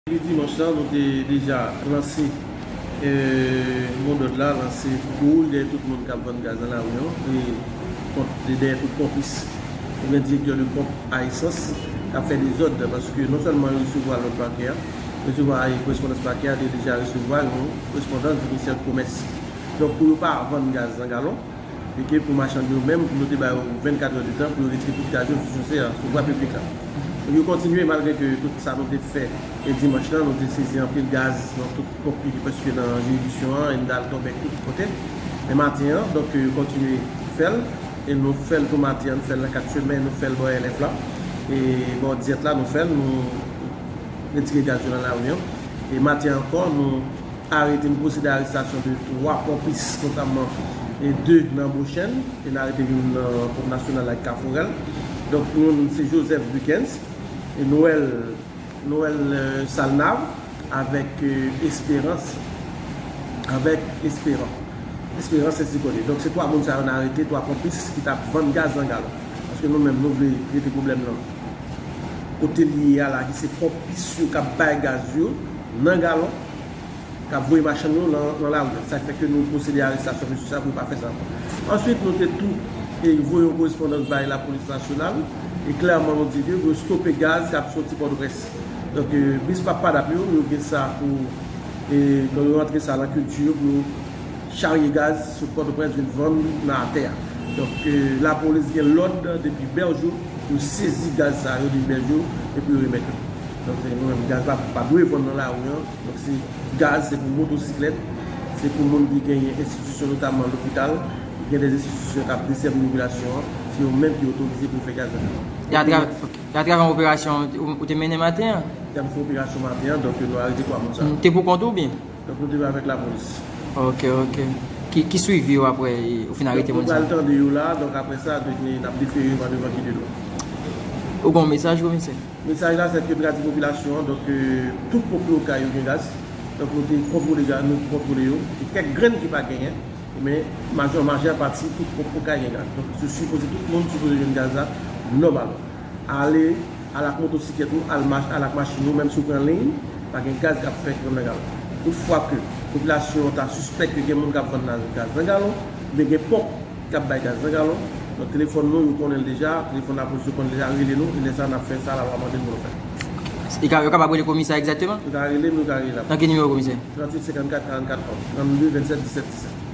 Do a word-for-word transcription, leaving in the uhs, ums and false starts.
Depi dimanch lan, nou te deja lanse, e, modòd la, lanse gwo wout dèyè tout moun k ap vann gaz nan lari an, e kont, e dèyè tout ponpis, oubyen direktè de ponp a esans, k ap fè dezòd, paske non sèlman yo resevwa lòd pakè a, resevwa, e, korespondans pakè a, te deja resevwa yon korespondans di ministè komès. Donk, pou yo pa vann gaz nan galon, e ke pou machann yo menm, nou te ba yo vennkat è de tan pou yo retire tout gaz yo sou chosè a, sou vwa piblik la. Yo kontinye, malgre ke tout sa nou te fè, e dimanch lan, nou te sezi anpil gaz nan tout ponp ki prèske nan jiridisyon an, e n t al tonbe tout kote. Men maten an, donk, yo kontinye fè l, e nou fè l tou maten an, nou fè l nan kat semen, nou fè l bò L F la, e bò Dyèt la, nou fè l, nou retire gaz yo nan lari an. E maten an ankò, nou arete, nou pwosede a arestasyon de twa ponpis, notamman, e de nan Bochèn, e n arete youn nan ponp nasyonal ak Kaforèl. Donk, youn se Joseph Duckens, e Noël, Noël, e, Salnav, avèk, e, Espérance, avèk Espérant. Espérance Sessikone. Donk, se twa moun sa yo n arete, twa ponpis ki t ap vann gaz nan galon. Paske nou menm, nou vle rete pwoblèm nan kote l ye a la, ki se ponpis yo k ap bay gaz yo nan galon, k ap voye machann yo nan, nan lari a. Sa fè ke nou pwosede arestasyon mesye sa pou yo pa fè sa ankò. Answit, nou te tou, e, voye yon korespondans bay lapolis nasyonal, e klèman nou di ke pou yo stope gaz k ap soti Pòtoprens. Donk, e, bis p ap padap yo, yo gen sa pou, e, donk yo rantre sa nan kilti yo pou yo charye gaz sot Pòtoprens vin vann nan atè a. Donk, e, lapolis gen lòd depi Bèjo pou yo sezi gaz sa yo depi Bèjo e pou yo remèt yo. Donk, se nou menm, gaz pa, pa dwe vann nan lari an. Donk, se gaz, se pou motosiklèt, se pou moun ki genyen enstitisyon, notamman lopital, ki gen de enstitisyon k ap desèvi popilasyon an, se yo menm ki otorize pou yo fè gaz la. E atravè, ok. E atravè yon operasyon ou, ou te mennen maten an? Te ap fè operasyon maten an, donk nou arete twa moun sa. Hmm, te pou kont ou byen? Donk, nou te avèk lapolis. Ok, ok. Ki, ki swivi yo apre, e, ou fin arete moun sa? Donk, nou pral tande yo la, donk, apre sa, donk, n ap defere yo pa devan ki de dwa. Ou gen yon mesaj, komisè? Mesaj la, se ke nou ka di popilasyon an, donk, e, tout pwòp lokay yo gen gaz. Donk, nou te kontwole gaz, nou kontwole yo. E kèk grenn ki pa genyen, men majè, majè pati, tout pwòp lokay gen gaz. Donk, se sipoze tout moun sipoze jwenn gaz la nòmalman. Ale, al ak motosiklèt ou, al mach-, al ak machin ou, menm si w pran liy, pa gen gaz k ap fèk vann nan galon. Tout fwa ke popilasyon an ta sispèk ke gen moun k ap vann nan gaz nan galon, oubyen gen ponp k ap bay gaz nan galon, donk telefòn nou, yo konnen l deja, telefòn lapolis yo konnen deja, rele nou, e lè sa a n ap fè sa lalwa mande n pou nou fè. E ka, yo kapab rele komisè egzakteman? Yo ka rele m, yo ka rele lapolis. Nan ki nimewo, komisè? Tranntuit senkannkat karannkat onz, trannde vennsèt disèt disèt.